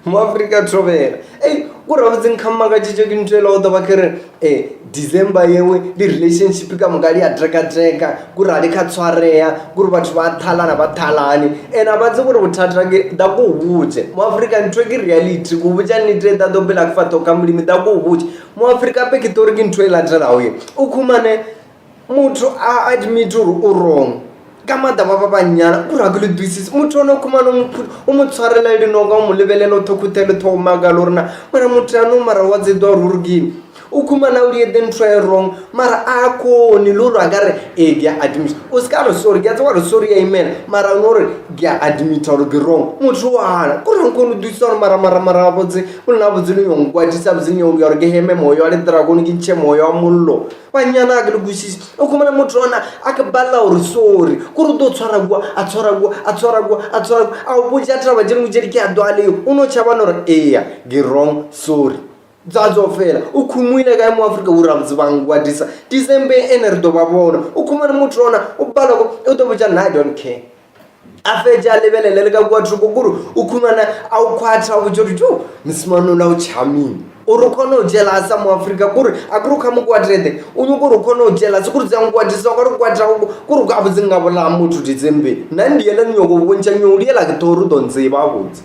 Mo Afrika thobela. Ei, ko re botse nkga mmakatšitše ke ntho e le go toba ke re eh December yewe di-relationship ka moka di a teka-teka kore ga di kha tshwareya kore batho ba thalana ba thalane and a ba tse gore bothata ke da ko botse mo Afrika ntho e ke reality go botša nnete da do pela ke fa toka molemi da ko botse mo Afrika pe ke tore ke ntho e latelago ye o khumane motho a admit gore o wrong ka maatla ba ba bannyana kore ga ke le dwisise motho one o khumane o mo tshwarela dinoka o mo lebelela o thokhuthele thomakalo gore na mara motho yanong mara wa tsetwa ruri keng o khumana o diete ntho e wrong mara a kgone le gore a ka re ee ke a admit o se ka re sorry ke a tseba gore sorry ya imela mara o no gore ke a admita gore ke wrong motho o ana kore ga nkgone o dwisisa gore mara mara mara botse o nna botse le yong kwatisa botse nyong ya gore ke heme moya wa ledragone ke ntšhe moya wa mollo banyana a ke le kwešiše o khumana motho ona a ke balela gore sorry kore o tlo tshwara kua a tshwara kua a tshwara kua a tshwara kua a o botša taba tše dingwe tše di ke a dwaleo o no tšhabana gore eya ke wrong sorry tsa fela o khumile kae mo Afrika Borwa botse ba nkwatisa December ene re tlo ba bona o khumane motho ona o balako o tlo botša nna I don't care a fetše a lebelele le ka kua thoko kore o khumana a o kgwatha a botša gore jo mosimane ola o charming o re kgone go jelasa mo Afrika kore a kere o kga mo kwatrete o nyoko gore o kgone go jelasa kore tseyang kwatisa o ka re kwatra kore ka botse nka bolaya motho December nna ndiela nyoko bontšha nyoko diela ke thoro o tlo ntseba botse.